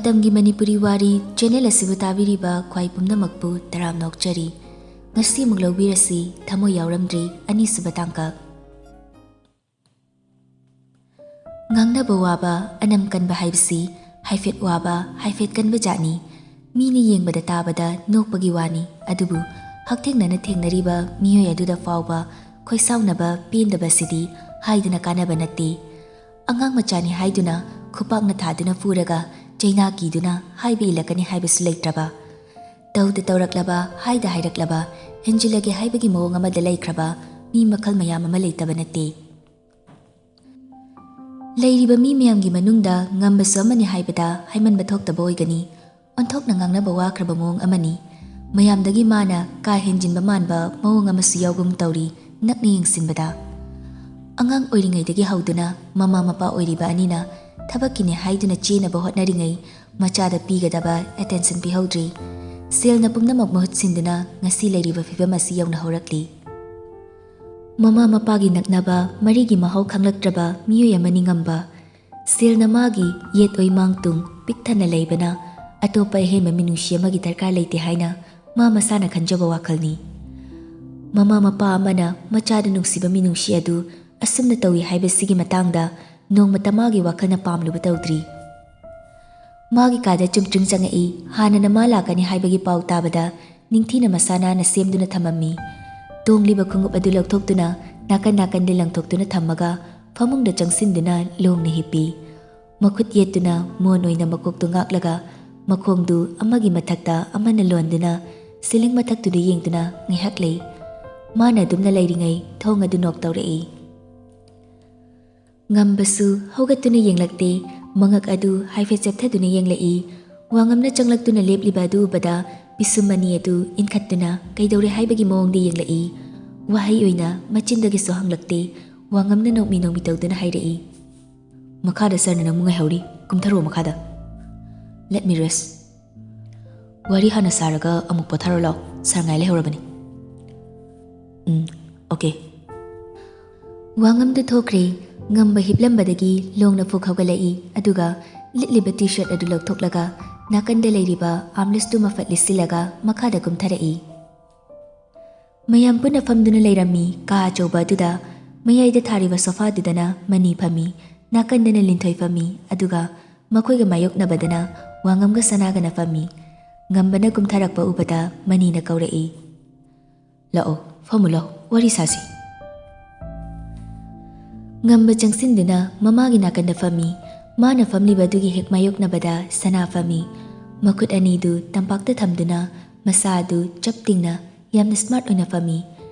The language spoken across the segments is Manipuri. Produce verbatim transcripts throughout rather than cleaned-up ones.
ꯃꯇꯝꯒꯤ ꯃꯅꯤꯄꯨꯔꯤ ꯋꯥꯔꯤ ꯆꯦꯅꯦꯜ ꯑꯁꯤꯕꯨ ꯇꯥꯕꯤꯔꯤꯕ ꯈ꯭ꯋꯥꯏ ꯄꯨꯝꯅꯃꯛꯄꯨ ꯇꯔꯥꯝꯅ ꯑꯣꯛꯆꯔꯤ꯫ ꯉꯁꯤ ꯑꯃꯨꯛ ꯂꯧꯕꯤꯔꯁꯤ, ꯊꯃꯣꯏ ꯌꯥꯎꯔꯝꯗ꯭ꯔꯤ, ꯑꯅꯤꯁꯨꯕ ꯇꯥꯡꯀꯛ꯫ ꯉꯥꯡꯅꯕ ꯋꯥꯕ, ꯑꯅꯝ ꯀꯟꯕ ꯍꯥꯏꯕꯁꯤ ꯍꯥꯏꯐꯦꯠ ꯋꯥꯕ, ꯍꯥꯏꯐꯦꯠ ꯀꯟꯕ ꯖꯥꯠꯅꯤ꯫ ꯃꯤꯅ ꯌꯦꯡꯕꯗ ꯇꯥꯕꯗ ꯅꯣꯛꯄꯒꯤ ꯋꯥꯅꯤ, ꯑꯗꯨꯕꯨ ꯍꯛꯊꯦꯡꯅꯅ ꯊꯦꯡꯅꯔꯤꯕ ꯃꯤꯑꯣꯏ ꯑꯗꯨꯗ ꯐꯥꯎꯕ ꯈꯣꯏꯁꯥꯎꯅꯕ, ꯄꯦꯟꯗꯕꯁꯤꯗꯤ ꯍꯥꯏꯗꯅ ꯀꯥꯟꯅꯕ ꯅꯠꯇꯦ꯫ ꯑꯉꯥꯡ ꯃꯆꯥꯅꯤ ꯍꯥꯏꯗꯨꯅ ꯈꯨꯄꯥꯛꯅ ꯊꯥꯗꯨꯅ ꯐꯨꯔꯒ, ꯆꯩꯅꯥ ꯀꯤꯗꯨꯅ ꯍꯥꯏꯕ ꯏꯜꯂꯛꯀꯅꯤ ꯍꯥꯏꯕꯁꯨ ꯂꯩꯇ꯭ꯔꯕ, ꯇꯧꯗ ꯇꯧꯔꯛꯂꯕ, ꯍꯥꯏꯗ ꯍꯥꯏꯔꯛꯂꯕ, ꯍꯦꯟꯖꯤꯜꯂꯒꯦ ꯍꯥꯏꯕꯒꯤ ꯃꯑꯣꯡ ꯑꯃꯗ ꯂꯩꯈ꯭ꯔꯕ ꯃꯤ ꯃꯈꯜ ꯃꯌꯥꯝ ꯑꯃ ꯂꯩꯇꯕ ꯅꯠꯇꯦ꯫ ꯂꯩꯔꯤꯕ ꯃꯤ ꯃꯌꯥꯝꯒꯤ ꯃꯅꯨꯡꯗ ꯉꯝꯕꯁꯨ ꯑꯃꯅꯤ ꯍꯥꯏꯕꯗ ꯍꯥꯏꯃꯟꯕ ꯊꯣꯛꯇꯕ ꯑꯣꯏꯒꯅꯤ꯫ ꯑꯣꯟꯊꯣꯛꯅ ꯉꯥꯡꯅꯕ ꯋꯥꯈ꯭ꯔꯕ ꯃꯑꯣꯡ ꯑꯃꯅꯤ꯫ ꯃꯌꯥꯝꯗꯒꯤ ꯃꯥꯅ ꯀꯥ ꯍꯦꯟꯖꯤꯟꯕ ꯃꯥꯟꯕ ꯃꯑꯣꯡ ꯑꯃꯁꯨ ꯌꯥꯎꯕꯒꯨꯝ ꯇꯧꯔꯤ, ꯅꯛꯅ ꯌꯦꯡꯁꯤꯟꯕꯗ꯫ ꯑꯉꯥꯡ ꯑꯣꯏꯔꯤꯉꯩꯗꯒꯤ ꯍꯧꯗꯨꯅ ꯃꯃꯥ ꯃꯄꯥ ꯑꯣꯏꯔꯤꯕ ꯑꯅꯤꯅ ꯊꯕꯛꯀꯤꯅꯦ ꯍꯥꯏꯗꯨꯅ ꯆꯦꯟꯅꯕ ꯍꯣꯠꯅꯔꯤꯉꯩ ꯃꯆꯥꯗ ꯄꯤꯒꯗꯕ ꯑꯦꯇꯦꯟꯁꯟ ꯄꯤꯍꯧꯗ꯭ꯔꯤ꯫ ꯁꯦꯜꯅ ꯄꯨꯝꯅꯃꯛ ꯃꯍꯨꯠ ꯁꯤꯟꯗꯨꯅ ꯉꯁꯤ ꯂꯩꯔꯤꯕ ꯐꯤꯕꯝ ꯑꯁꯤ ꯌꯧꯅꯍꯧꯔꯛꯂꯤ꯫ ꯃꯃꯥ ꯃꯄꯥꯒꯤ ꯅꯛꯅꯕ, ꯃꯔꯤꯒꯤ ꯃꯍꯥꯎ ꯈꯪꯂꯛꯇ꯭ꯔꯕ ꯃꯤꯑꯣꯏ ꯑꯃꯅꯤ ꯉꯝꯕ꯫ ꯁꯦꯜꯅ ꯃꯥꯒꯤ ꯌꯦꯠ ꯑꯣꯏ ꯃꯥꯡ ꯇꯨꯡ ꯄꯤꯛ ꯊꯟꯅ ꯂꯩꯕꯅ ꯑꯇꯣꯞꯄ ꯑꯍꯦꯟꯕ ꯃꯤꯅꯨꯡꯁꯤ ꯑꯃꯒꯤ ꯗꯔꯀꯥꯔ ꯂꯩꯇꯦ ꯍꯥꯏꯅ ꯃꯥ ꯃꯁꯥꯅ ꯈꯟꯖꯕ ꯋꯥꯈꯜꯅꯤ꯫ ꯃꯃꯥ ꯃꯄꯥ ꯑꯃꯅ ꯃꯆꯥꯗ ꯅꯨꯡꯁꯤꯕ ꯃꯤꯅꯨꯡꯁꯤ ꯑꯗꯨ ꯑꯁꯨꯝꯅ ꯇꯧꯏ ꯍꯥꯏꯕꯁꯤꯒꯤ ꯃꯇꯥꯡꯗ ꯅꯣꯡꯃꯇ ꯃꯥꯒꯤ ꯋꯥꯈꯜꯅ ꯄꯥꯝꯂꯨꯕ ꯇꯧꯗ꯭ꯔꯤ꯫ ꯃꯥꯒꯤ ꯀꯥꯗ ꯆꯨꯝꯇ꯭ꯔꯤꯡ ꯆꯪꯉꯛꯏ꯫ ꯍꯥꯟꯅꯅ ꯃꯥ ꯂꯥꯛꯀꯅꯤ ꯍꯥꯏꯕꯒꯤ ꯄꯥꯎ ꯇꯥꯕꯗ ꯅꯤꯡꯊꯤꯅ ꯃꯁꯥ ꯅꯥꯟꯅ ꯁꯦꯝꯗꯨꯅ ꯊꯝꯃꯝꯃꯤ꯫ ꯇꯣꯡꯂꯤꯕ ꯈꯣꯡꯎꯞ ꯑꯗꯨ ꯂꯧꯊꯣꯛꯇꯨꯅ ꯅꯥꯀꯟ ꯅꯥꯀꯟꯗ ꯂꯪꯊꯣꯛꯇꯨꯅ ꯊꯝꯃꯒ ꯐꯃꯨꯡꯗ ꯆꯪꯁꯤꯟꯗꯨꯅ ꯂꯣꯡꯅ ꯍꯤꯞꯄꯤ꯫ ꯃꯈꯨꯠ ꯌꯦꯠꯇꯨꯅ ꯃꯣꯟ ꯑꯣꯏꯅ ꯃꯀꯣꯛꯇꯨ ꯉꯥꯛꯂꯒ ꯃꯈꯣꯡꯗꯨ ꯑꯃꯒꯤ ꯃꯊꯛꯇ ꯑꯃꯅ ꯂꯣꯟꯗꯨꯅ ꯁꯤꯂꯤꯡ ꯃꯊꯛꯇꯨꯗ ꯌꯦꯡꯗꯨꯅ ꯉꯥꯏꯍꯥꯛ ꯂꯩ꯫ ꯃꯥꯅ ꯑꯗꯨꯝꯅ ꯂꯩꯔꯤꯉꯩ ꯊꯣꯡ ꯑꯗꯨ ꯅꯣꯛ ꯇꯧꯔꯛꯏ꯫ ꯉꯝꯕꯁꯨ ꯍꯧꯒꯠꯇꯨꯅ ꯌꯦꯡꯂꯛꯇꯦ꯫ ꯃꯉꯛ ꯑꯗꯨ ꯍꯥꯏꯐꯦꯠ ꯆꯦꯞꯊꯗꯨꯅ ꯌꯦꯡꯂꯛꯏ꯫ ꯋꯥꯉꯝꯅ ꯆꯪꯂꯛꯇꯨꯅ ꯂꯦꯞꯂꯤꯕ ꯑꯗꯨ ꯎꯕꯗ ꯄꯤꯁꯨꯝ ꯑꯅꯤ ꯑꯗꯨ ꯏꯟꯈꯠꯇꯨꯅ ꯀꯩꯗꯧꯔꯦ ꯍꯥꯏꯕꯒꯤ ꯃꯑꯣꯡꯗ ꯌꯦꯡꯂꯛꯏ꯫ ꯋꯥꯍꯩ ꯑꯣꯏꯅ ꯃꯆꯤꯟꯗꯒꯤꯁꯨ ꯍꯪꯂꯛꯇꯦ꯫ ꯋꯥꯉꯝꯅ ꯅꯣꯛꯃꯤ ꯅꯣꯛꯃꯤ ꯇꯧꯗꯨꯅ ꯍꯥꯏꯔꯛꯏ, "ꯃꯈꯥꯗ ꯁꯥꯔꯅ ꯅꯪꯕꯨ ꯉꯥꯏꯍꯧꯔꯤ꯫ ꯀꯨꯝꯊꯔꯛꯑꯣ ꯃꯈꯥꯗ꯫ Let me rest." "ꯋꯥꯔꯤ ꯍꯥꯟꯅ ꯁꯥꯔꯒ ꯑꯃꯨꯛ ꯄꯣꯊꯥꯔꯣ ꯂꯥꯎ꯫ ꯁꯥꯔ ꯉꯥꯏ ꯂꯩꯍꯧꯔꯕꯅꯤ꯫" "ꯎꯝ, okay." ꯋꯥꯉꯝꯗꯨ ꯊꯣꯛꯈ꯭ꯔꯦ꯫ ꯉꯝꯕ ꯍꯤꯞꯂꯝꯕꯗꯒꯤ ꯂꯣꯡꯅ ꯐꯨꯛ ꯍꯧꯒꯠꯂꯛꯏ꯫ ꯑꯗꯨꯒ ꯂꯤꯠꯂꯤꯕ ꯇꯤ ꯁꯔꯠ ꯑꯗꯨ ꯂꯧꯊꯣꯛꯂꯒ ꯅꯥꯀꯟꯗ ꯂꯩꯔꯤꯕ ꯑꯥꯔꯝꯂꯦꯁꯇꯨ ꯃꯐꯠ ꯂꯤꯠꯁꯤꯜꯂꯒ ꯃꯈꯥꯗ ꯀꯨꯝꯊꯔꯛꯏ꯫ ꯃꯌꯥꯝ ꯄꯨꯟꯅ ꯐꯝꯗꯨꯅ ꯂꯩꯔꯝꯃꯤ꯫ ꯀꯥ ꯑꯆꯧꯕ ꯑꯗꯨꯗ ꯃꯌꯥꯏꯗ ꯊꯥꯔꯤꯕ ꯁꯣꯐꯥꯗꯨꯗꯅ ꯃꯅꯤ ꯐꯝꯃꯤ, ꯅꯥꯀꯟꯗꯅ ꯂꯤꯟꯊꯣꯏ ꯐꯝꯃꯤ, ꯑꯗꯨꯒ ꯃꯈꯣꯏꯒ ꯃꯥꯌꯣꯛꯅꯕꯗꯅ ꯋꯥꯉꯝꯒ ꯁꯅꯥꯒꯅ ꯐꯝꯃꯤ꯫ ꯉꯝꯕꯅ ꯀꯨꯝꯊꯔꯛꯄ ꯎꯕꯗ ꯃꯅꯤꯅ ꯀꯧꯔꯛꯏ, "ꯂꯥꯛꯑꯣ, ꯐꯝꯃꯨ ꯂꯥꯛꯑꯣ, ꯋꯥꯔꯤ ꯁꯥꯁꯤ꯫" ꯉꯝꯕ ꯆꯪꯁꯤꯟꯗꯨꯅ ꯃꯃꯥꯒꯤ ꯅꯥꯀꯟꯗ ꯐꯝꯃꯤ꯫ ꯃꯥꯅ ꯐꯝꯂꯤꯕ ꯑꯗꯨꯒꯤ ꯍꯦꯛ ꯃꯥꯌꯣꯛꯅꯕꯗ ꯁꯅꯥ ꯐꯝꯃꯤ꯫ ꯃꯈꯨꯠ ꯑꯅꯤꯗꯨ ꯇꯝꯄꯥꯛꯇ ꯊꯝꯗꯨꯅ ꯃꯁꯥ ꯑꯗꯨ ꯆꯞ ꯇꯤꯡꯅ ꯌꯥꯝꯅ ꯁ꯭ꯃꯥꯔꯠ ꯑꯣꯏꯅ ꯐꯝꯃꯤ꯫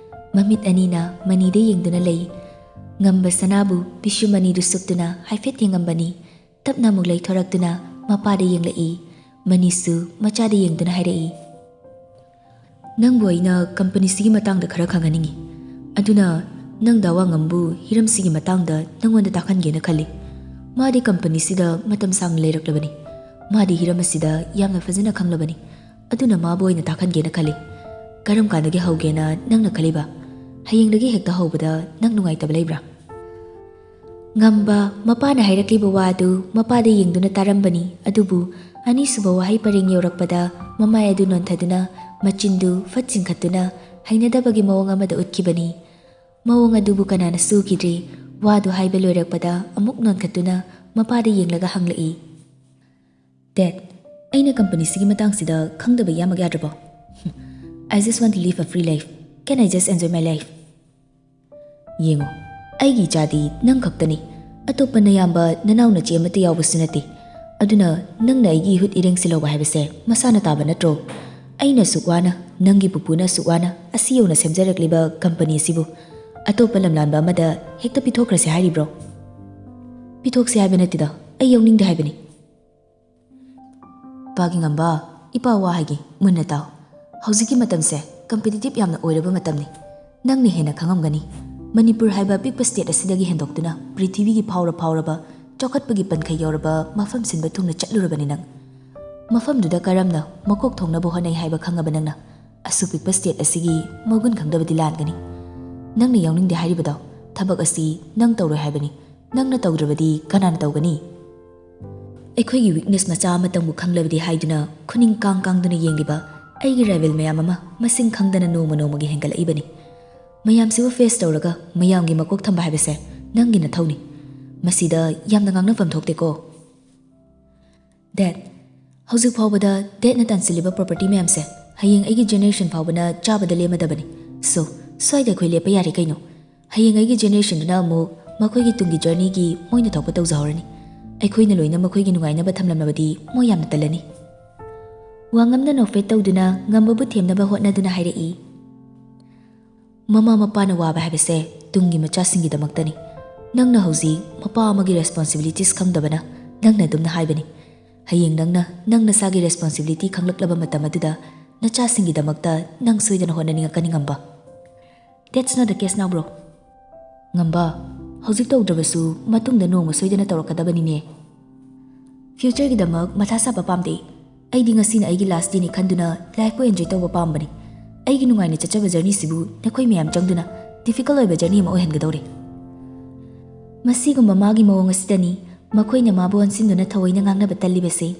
ꯃꯃꯤꯠ ꯑꯅꯤꯅ ꯃꯅꯤꯗ ꯌꯦꯡꯗꯨꯅ ꯂꯩ꯫ ꯉꯝꯕ ꯁꯅꯥꯕꯨ ꯄꯤꯁꯨꯝ ꯑꯅꯤꯗꯨ ꯁꯨꯞꯇꯨꯅ ꯍꯥꯏꯐꯦꯠ ꯌꯦꯡꯉꯝꯕꯅꯤ꯫ ꯇꯞꯅ ꯑꯃꯨꯛ ꯂꯩꯊꯣꯔꯛꯇꯨꯅ ꯃꯄꯥꯗ ꯌꯦꯡꯂꯛꯏ꯫ ꯃꯅꯤꯁꯨ ꯃꯆꯥꯗ ꯌꯦꯡꯗꯨꯅ ꯍꯥꯏꯔꯛꯏ, "ꯅꯪꯕꯨ ꯑꯩꯅ ꯀꯝꯄꯅꯤꯁꯤꯒꯤ ꯃꯇꯥꯡꯗ ꯈꯔ ꯈꯪꯍꯟꯅꯤꯡꯉꯤ꯫ ꯑꯗꯨꯅ ꯅꯪ ꯗꯥ ꯋꯥꯉꯝꯕꯨ ꯍꯤꯔꯝꯁꯤꯒꯤ ꯃꯇꯥꯡꯗ ꯅꯪꯉꯣꯟꯗ ꯇꯥꯛꯍꯟꯒꯦꯅ ꯈꯜꯂꯤ꯫ ꯃꯥꯗꯤ ꯀꯝꯄꯅꯤꯁꯤꯗ ꯃꯇꯝ ꯁꯥꯡꯅ ꯂꯩꯔꯛꯂꯕꯅꯤ꯫ ꯃꯥꯗꯤ ꯍꯤꯔꯝ ꯑꯁꯤꯗ ꯌꯥꯝꯅ ꯐꯖꯅ ꯈꯪꯂꯕꯅꯤ꯫ ꯑꯗꯨꯅ ꯃꯥꯕꯨ ꯑꯣꯏꯅ ꯇꯥꯛꯍꯟꯒꯦꯅ ꯈꯜꯂꯤ꯫ ꯀꯔꯝ ꯀꯥꯟꯗꯒꯤ ꯍꯧꯒꯦꯅ ꯅꯪꯅ ꯈꯜꯂꯤꯕ? ꯍꯌꯦꯡꯗꯒꯤ ꯍꯦꯛꯇ ꯍꯧꯕꯗ ꯅꯪ ꯅꯨꯡꯉꯥꯏꯇꯕ ꯂꯩꯕ꯭ꯔꯥ?" ꯉꯝꯕ ꯃꯄꯥꯅ ꯍꯥꯏꯔꯛꯂꯤꯕ ꯋꯥ ꯑꯗꯨ ꯃꯄꯥꯗ ꯌꯦꯡꯗꯨꯅ ꯇꯥꯔꯝꯕꯅꯤ꯫ ꯑꯗꯨꯕꯨ ꯑꯅꯤꯁꯨꯕ ꯋꯥꯍꯩ ꯄꯔꯦꯡ ꯌꯧꯔꯛꯄꯗ ꯃꯃꯥꯏ ꯑꯗꯨ ꯅꯣꯟꯊꯗꯨꯅ ꯃꯆꯤꯟꯗꯨ ꯐꯠ ꯆꯤꯡꯈꯠꯇꯨꯅ ꯍꯩꯅꯗꯕꯒꯤ ꯃꯑꯣꯡ ꯑꯃꯗ ꯎꯠꯈꯤꯕꯅꯤ꯫ ꯃꯑꯣꯡ ꯑꯗꯨꯕꯨ ꯀꯅꯥꯅꯁꯨ ꯎꯈꯤꯗ꯭ꯔꯤ꯫ ꯋꯥꯗꯨ ꯍꯥꯏꯕ ꯂꯣꯏꯔꯛꯄꯗ ꯑꯃꯨꯛ ꯅꯣꯟꯈꯠꯇꯨꯅ ꯃꯄꯥꯗ ꯌꯦꯡꯂꯒ ꯍꯪꯂꯛꯏ, "ꯗꯦꯠ, ꯑꯩꯅ ꯀꯝꯄꯅꯤꯁꯤꯒꯤ ꯃꯇꯥꯡꯁꯤꯗ ꯈꯪꯗꯕ ꯌꯥꯃꯛ ꯌꯥꯗ꯭ꯔꯕꯣ? I just want to live a free life. Can I just enjoy my life?" "ꯌꯦꯡꯉꯨ, ꯑꯩꯒꯤ ꯏꯆꯥꯗꯤ ꯅꯪ ꯈꯛꯇꯅꯤ꯫ ꯑꯇꯣꯞꯄ ꯅꯌꯥꯝꯕ, ꯅꯅꯥꯎ ꯅꯆꯦ ꯑꯃꯠꯇ ꯌꯥꯎꯕꯁꯨ ꯅꯠꯇꯦ꯫ ꯑꯗꯨꯅ ꯅꯪꯅ ꯑꯩꯒꯤ ꯏꯍꯨꯠ ꯏꯔꯦꯡꯁꯤ ꯂꯧꯕ ꯍꯥꯏꯕꯁꯦ ꯃꯁꯥꯅ ꯇꯥꯕ ꯅꯠꯇ꯭ꯔꯣ? ꯑꯩꯅ ꯑꯁꯨꯛ ꯋꯥꯅ, ꯅꯪꯒꯤ ꯄꯨꯄꯨꯅ ꯑꯁꯨꯛ ꯋꯥꯅ ꯑꯁꯤ ꯌꯧꯅ ꯁꯦꯝꯖꯔꯛꯂꯤꯕ ꯀꯝꯄꯅꯤ ꯑꯁꯤꯕꯨ ꯑꯇꯣꯞꯄ ꯂꯝꯂꯥꯟꯕ ꯑꯃꯗ ꯍꯦꯛꯇ ꯄꯤꯊꯣꯛꯈ꯭ꯔꯁꯦ ꯍꯥꯏꯔꯤꯕ꯭ꯔꯣ?" "ꯄꯤꯊꯣꯛꯁꯦ ꯍꯥꯏꯕ ꯅꯠꯇꯦꯗ, ꯑꯩ ꯌꯥꯎꯅꯤꯡꯗꯦ ꯍꯥꯏꯕꯅꯤ꯫" "ꯄꯥꯒꯤ ꯉꯝꯕ, ꯏꯄꯥ ꯋꯥ ꯍꯥꯏꯒꯦ, ꯃꯨꯟꯅ ꯇꯥꯎ꯫ ꯍꯧꯖꯤꯛꯀꯤ ꯃꯇꯝꯁꯦ ꯀꯝꯄꯤꯇꯤꯇꯤꯞ ꯌꯥꯝꯅ ꯑꯣꯏꯔꯕ ꯃꯇꯝꯅꯤ꯫ ꯅꯪꯅ ꯍꯦꯟꯅ ꯈꯪꯉꯝꯒꯅꯤ꯫ ꯃꯅꯤꯄꯨꯔ ꯍꯥꯏꯕ ꯑꯄꯤꯛꯄ ꯁ꯭ꯇꯦꯠ ꯑꯁꯤꯗꯒꯤ ꯍꯦꯟꯗꯣꯛꯇꯨꯅ ꯄ꯭ꯔꯤꯊꯤꯕꯤꯒꯤ ꯐꯥꯎꯔ ꯐꯥꯎꯔꯕ ꯆꯥꯎꯈꯠꯄꯒꯤ ꯄꯟꯈꯩ ꯌꯧꯔꯕ ꯃꯐꯝ ꯁꯤꯟꯕ ꯊꯨꯡꯅ ꯆꯠꯂꯨꯔꯕꯅꯤ ꯅꯪ꯫ ꯃꯐꯝꯗꯨꯗ ꯀꯔꯝꯅ ꯃꯀꯣꯛ ꯊꯣꯡꯅꯕ ꯍꯣꯠꯅꯩ ꯍꯥꯏꯕ ꯈꯪꯉꯕ ꯅꯪꯅ ꯑꯁꯨꯛ ꯄꯤꯛꯄ ꯁ꯭ꯇꯦꯠ ꯑꯁꯤꯒꯤ ꯃꯒꯨꯟ ꯈꯪꯗꯕꯗꯤ ꯂꯥꯟꯒꯅꯤ꯫ ꯅꯪꯅ ꯌꯥꯎꯅꯤꯡꯗꯦ ꯍꯥꯏꯔꯤꯕꯗꯣ, ꯊꯕꯛ ꯑꯁꯤ ꯅꯪ ꯇꯧꯔꯣꯏ ꯍꯥꯏꯕꯅꯤ꯫ ꯅꯪꯅ ꯇꯧꯗ꯭ꯔꯕꯗꯤ ꯀꯅꯥꯅ ꯇꯧꯒꯅꯤ?" ꯑꯩꯈꯣꯏꯒꯤ ꯋꯤꯛꯅꯦꯁ ꯃꯆꯥ ꯑꯃꯇꯪꯕꯨ ꯈꯪꯂꯕꯗꯤ ꯍꯥꯏꯗꯨꯅ ꯈꯨꯅꯤꯡ ꯀꯥꯡ ꯀꯥꯡꯗꯨꯅ ꯌꯦꯡꯂꯤꯕ ꯑꯩꯒꯤ ꯔꯥꯏꯕꯦꯜ ꯃꯌꯥꯝ ꯑꯃ ꯃꯁꯤꯡ ꯈꯪꯗꯅ ꯅꯣꯡꯃ ꯅꯣꯡꯃꯒꯤ ꯍꯦꯟꯒꯠꯂꯛꯏꯕꯅꯤ꯫ ꯃꯌꯥꯝꯁꯤꯕꯨ ꯐꯦꯁ ꯇꯧꯔꯒ ꯃꯌꯥꯝꯒꯤ ꯃꯀꯣꯛ ꯊꯝꯕ ꯍꯥꯏꯕꯁꯦ ꯅꯪꯒꯤ ꯅꯊꯧꯅꯤ꯫ ꯃꯁꯤꯗ ꯌꯥꯝꯅ ꯉꯥꯡꯅꯐꯝ ꯊꯣꯛꯇꯦꯀꯣ꯫ ꯗꯦꯠ, ꯍꯧꯖꯤꯛ ꯐꯥꯎꯕꯗ ꯗꯦꯠꯅ ꯇꯥꯟꯁꯤꯜꯂꯤꯕ ꯄ꯭ꯔꯣꯄꯔꯇꯤ ꯃꯌꯥꯝꯁꯦ ꯍꯌꯦꯡ ꯑꯩꯒꯤ ꯖꯦꯅꯦꯔꯦꯁꯟ ꯐꯥꯎꯕꯅ ꯆꯥꯕꯗ ꯂꯦꯝꯃꯗꯕꯅꯤ꯫ ꯁꯣ, ꯁ꯭ꯋꯥꯏꯗ ꯑꯩꯈꯣꯏ ꯂꯦꯞꯄ ꯌꯥꯔꯦ ꯀꯩꯅꯣ꯫ ꯍꯌꯦꯡ ꯑꯩꯒꯤ ꯖꯦꯅꯦꯔꯦꯁꯟꯗꯨꯅ ꯑꯃꯨꯛ ꯃꯈꯣꯏꯒꯤ ꯇꯨꯡꯒꯤ ꯖꯔꯅꯤꯒꯤ ꯃꯣꯏꯅ ꯊꯣꯛꯄ ꯇꯧꯖꯍꯧꯔꯅꯤ꯫ ꯑꯩꯈꯣꯏꯅ ꯂꯣꯏꯅ ꯃꯈꯣꯏꯒꯤ ꯅꯨꯡꯉꯥꯏꯅꯕ ꯊꯝꯂꯝꯂꯕꯗꯤ ꯃꯣꯏ ꯌꯥꯝꯅ ꯇꯜꯂꯅꯤ꯫ ꯋꯥꯉꯝꯅ ꯅꯣꯛꯐꯦꯠ ꯇꯧꯗꯨꯅ ꯉꯝꯕꯕꯨ ꯊꯦꯝꯅꯕ ꯍꯣꯠꯅꯗꯨꯅ ꯍꯥꯏꯔꯛꯏ꯫ ꯃꯃꯥ ꯃꯄꯥꯅ ꯋꯥꯕ ꯍꯥꯏꯕꯁꯦ ꯇꯨꯡꯒꯤ ꯃꯆꯥꯁꯤꯡꯒꯤꯗꯃꯛꯇꯅꯤ꯫ ꯅꯪꯅ ꯍꯧꯖꯤꯛ ꯃꯄꯥ ꯑꯃꯒꯤ ꯔꯦꯁꯄꯣꯟꯁꯤꯕꯤꯂꯤꯇꯤꯁ ꯈꯪꯗꯕꯅ ꯅꯪꯅ ꯑꯗꯨꯝꯅ ꯍꯥꯏꯕꯅꯤ꯫ ꯍꯌꯦꯡ ꯅꯪꯅ ꯅꯪ ꯅꯁꯥꯒꯤ ꯔꯦꯁꯄꯣꯟꯁꯤꯕꯤꯂꯤꯇꯤ ꯈꯪꯂꯛꯂꯕ ꯃꯇꯝ ꯑꯗꯨꯗ ꯅꯆꯥꯁꯤꯡꯒꯤꯗꯃꯛꯇ ꯅꯪ ꯁꯣꯏꯗꯅ ꯍꯣꯠꯅꯅꯤꯡꯉꯛꯀꯅꯤ, ꯉꯝꯕ꯫ That's not the case now, bro. ꯉꯝꯕ, ꯍꯧꯖꯤꯛ ꯇꯧꯗ꯭ꯔꯕꯁꯨ ꯃꯇꯨꯡꯗ ꯅꯣꯡꯃ ꯁꯣꯏꯗꯅ ꯇꯧꯔꯛꯀꯗꯕꯅꯤꯅꯦ꯫ ꯐ꯭ꯌꯨꯆꯔꯒꯤꯗꯃꯛ ꯃꯊꯥ ꯁꯥꯕ ꯄꯥꯝꯗꯦ꯫ ꯑꯩꯗꯤ ꯉꯁꯤꯅ ꯑꯩꯒꯤ ꯂꯥꯁ ꯗꯦꯅꯤ ꯈꯟꯗꯨꯅ ꯂꯥꯏꯐꯄꯨ ꯑꯦꯟꯖꯣꯏ ꯇꯧꯕ ꯄꯥꯝꯕꯅꯤ꯫ ꯑꯩꯒꯤ ꯅꯨꯡꯉꯥꯏꯅ ꯆꯠꯆꯕ ꯖꯔꯅꯤꯁꯤꯕꯨ ꯅꯈꯣꯏ ꯃꯌꯥꯝ ꯆꯪꯗꯨꯅ ꯗꯤꯐꯤꯀꯜ ꯑꯣꯏꯕ ꯖꯔꯅꯤ ꯑꯃ ꯑꯣꯏꯍꯟꯒꯗꯧꯔꯦ꯫ ꯃꯁꯤꯒꯨꯝꯕ ꯃꯥꯒꯤ ꯃꯑꯣꯡ ꯑꯁꯤꯗꯅꯤ ꯃꯈꯣꯏꯅ ꯃꯥꯕꯨ ꯑꯣꯟꯁꯤꯟꯗꯨꯅ ꯊꯑꯣꯏꯅ ꯉꯥꯡꯅꯕ ꯇꯜꯂꯤꯕꯁꯤ꯫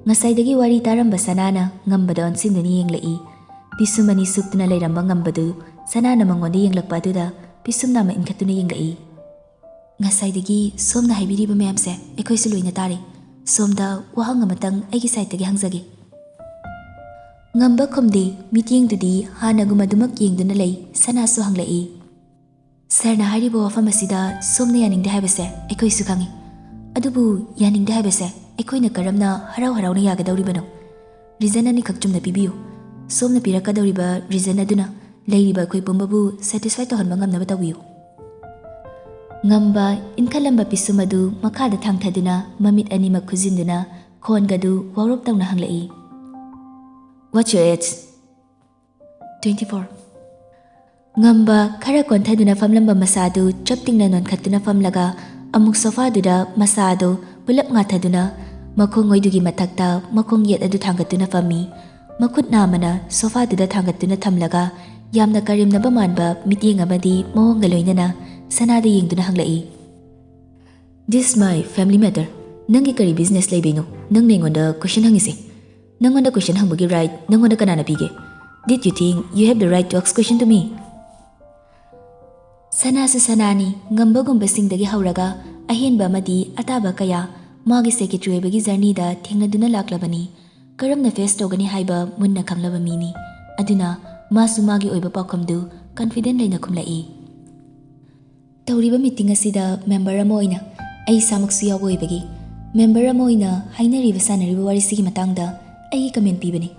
ꯉꯁꯥꯏꯗꯒꯤ ꯋꯥꯔꯤ ꯇꯥꯔꯝꯕ ꯁꯅꯥꯅ ꯉꯝꯕꯗ ꯑꯣꯟꯁꯤꯟꯗꯨꯅ ꯌꯦꯡꯂꯛꯏ꯫ ꯄꯤꯁꯨꯝ ꯑꯅꯤ ꯁꯨꯞꯇꯨꯅ ꯂꯩꯔꯝꯕ ꯉꯝꯕꯗꯨ ꯁꯅꯥꯅ ꯃꯉꯣꯟꯗ ꯌꯦꯡꯂꯛꯄ ꯑꯗꯨꯗ ꯄꯤꯁꯨꯝ ꯅꯥꯝꯃ ꯏꯟꯈꯠꯇꯨꯅ ꯌꯦꯡꯂꯛꯏ꯫ ꯉꯁꯥꯏꯗꯒꯤ ꯁꯣꯝꯅ ꯍꯥꯏꯕꯤꯔꯤꯕ ꯃꯌꯥꯝꯁꯦ ꯑꯩꯈꯣꯏꯁꯨ ꯂꯣꯏꯅ ꯇꯥꯔꯦ꯫ ꯁꯣꯝꯗ ꯋꯥꯍꯪ ꯑꯃꯇꯪ ꯑꯩꯒꯤ ꯁꯥꯏꯠꯇꯒꯤ ꯍꯪꯖꯒꯦ꯫ ꯉꯝꯕ ꯈꯨꯝꯗꯦ꯫ ꯃꯤꯠꯌꯦꯡꯗꯨꯗꯤ ꯍꯥꯟꯅꯒꯨꯝ ꯑꯗꯨꯃꯛ ꯌꯦꯡꯗꯨꯅ ꯂꯩ꯫ ꯁꯅꯥꯁꯨ ꯍꯪꯂꯛꯏ꯫ ꯁꯥꯔꯅ ꯍꯥꯏꯔꯤꯕ ꯋꯥꯐꯝ ꯑꯁꯤꯗ ꯁꯣꯝꯅ ꯌꯥꯅꯤꯡꯗꯦ ꯍꯥꯏꯕꯁꯦ ꯑꯩꯈꯣꯏꯁꯨ ꯈꯪꯏ꯫ ꯑꯗꯨꯕꯨ ꯌꯥꯅꯤꯡꯗꯦ ꯍꯥꯏꯕꯁꯦ ꯑꯩꯈꯣꯏꯅ ꯀꯔꯝꯅ ꯍꯔꯥꯎ ꯍꯔꯥꯎꯅ ꯌꯥꯒꯗꯧꯔꯤꯕꯅꯣ? ꯔꯤꯖꯟ ꯑꯅꯤꯈꯛ ꯆꯨꯝꯅ ꯄꯤꯕꯤꯌꯨ꯫ ꯁꯣꯝꯅ ꯄꯤꯔꯛꯀꯗꯧꯔꯤꯕ ꯔꯤꯖꯟ ꯑꯗꯨꯅ ꯂꯩꯔꯤꯕ ꯑꯩꯈꯣꯏ ꯄꯨꯝꯕꯕꯨ ꯁꯦꯇꯤꯁꯐꯥꯏ ꯇꯧꯍꯟꯕ ꯉꯝꯅꯕ ꯇꯧꯕꯤꯌꯨ꯫ ꯉꯝꯕ ꯏꯟꯈꯠꯂꯝꯕ ꯄꯤꯁꯨꯝ ꯑꯗꯨ ꯃꯈꯥꯗ ꯊꯥꯡꯊꯗꯨꯅ ꯃꯃꯤꯠ ꯑꯅꯤꯃꯛ ꯈꯨꯖꯤꯟꯗꯨꯅ ꯈꯣꯟꯒꯗꯨ ꯋꯥꯎꯔꯞ ꯇꯧꯅ ꯍꯪꯂꯛꯏ꯫ What's your age? Twenty four. ꯉꯝꯕ ꯈꯔ ꯀꯣꯟꯊꯗꯨꯅ ꯐꯝꯂꯝꯕ ꯃꯁꯥꯗꯨ ꯆꯞ ꯇꯤꯡꯅ ꯅꯣꯟꯈꯠꯇꯨꯅ ꯐꯝꯂꯒ ꯑꯃꯨꯛ ꯁꯣꯐꯥꯗꯨꯗ ꯃꯁꯥ ꯑꯗꯨ ꯄꯨꯂꯞ ꯉꯥꯊꯗꯨꯅ ꯃꯈꯣꯡ ꯑꯣꯏꯗꯨꯒꯤ ꯃꯊꯛꯇ ꯃꯈꯣꯡ ꯌꯦꯠ ꯑꯗꯨ ꯊꯥꯡꯒꯠꯇꯨꯅ ꯐꯝꯃꯤ꯫ ꯃꯈꯨꯠ ꯅꯥꯝꯃꯅ ꯁꯣꯐꯥꯗꯨꯗ ꯊꯥꯡꯒꯠꯇꯨꯅ ꯊꯝꯂꯒ ꯌꯥꯝꯅ ꯀꯔꯦꯝꯅꯕ ꯃꯥꯟꯕ ꯃꯤꯠꯌꯦꯡ ꯑꯃꯗꯤ ꯃꯑꯣꯡꯒ ꯂꯣꯏꯅꯅ ꯁꯅꯥꯗ ꯌꯦꯡꯗꯨꯅ ꯍꯪꯂꯛꯏ꯫ This my family matter. "ꯅꯪꯒꯤ ꯀꯔꯤ business ꯂꯩꯕꯩꯅꯣ ꯅꯪꯅ ꯑꯩꯉꯣꯟꯗ question ꯍꯪꯉꯤꯁꯦ? ꯅꯪꯉꯣꯟꯗ question ꯍꯪꯕꯒꯤ right ꯅꯪꯉꯣꯟꯗ ꯀꯅꯥꯅ ꯄꯤꯒꯦ? Did you think you have the right to ask question to me?" ꯁꯅꯥꯁꯨ ꯁꯅꯥꯅꯤ, ꯉꯝꯕꯒꯨꯝꯕꯁꯤꯡꯗꯒꯤ ꯍꯧꯔꯒ ꯑꯍꯦꯟꯕ ꯑꯃꯗꯤ ꯑꯇꯥꯕ ꯀꯌꯥ ꯃꯥꯒꯤ secretary ꯑꯣꯏꯕꯒꯤ journeyꯗ ꯊꯦꯡꯅꯗꯨꯅ ꯂꯥꯛꯂꯕꯅꯤ꯫ ꯀꯔꯝꯅ face ꯇꯧꯒꯅꯤ ꯍꯥꯏꯕ ꯃꯨꯟꯅ ꯈꯪꯂꯕ ꯃꯤꯅꯤ꯫ ꯑꯗꯨꯅ ꯃꯥꯁꯨ ꯃꯥꯒꯤ ꯑꯣꯏꯕ ꯄꯥꯎꯈꯨꯝꯗꯨ confident ꯂꯩꯅ ꯈꯨꯝꯂꯛꯏ꯫ ꯇꯧꯔꯤꯕ meeting ꯑꯁꯤꯗ member ꯑꯃ ꯑꯣꯏꯅ ꯑꯩ ꯏꯁꯥꯃꯛꯁꯨ ꯌꯥꯎꯕ ꯑꯣꯏꯕꯒꯤ, member ꯑꯃ ꯑꯣꯏꯅ ꯍꯥꯏꯅꯔꯤꯕ ꯁꯥꯟꯅꯔꯤꯕ ꯋꯥꯔꯤꯁꯤꯒꯤ ꯃꯇꯥꯡꯗ ꯑꯩꯒꯤ comment ꯄꯤꯕꯅꯤ꯫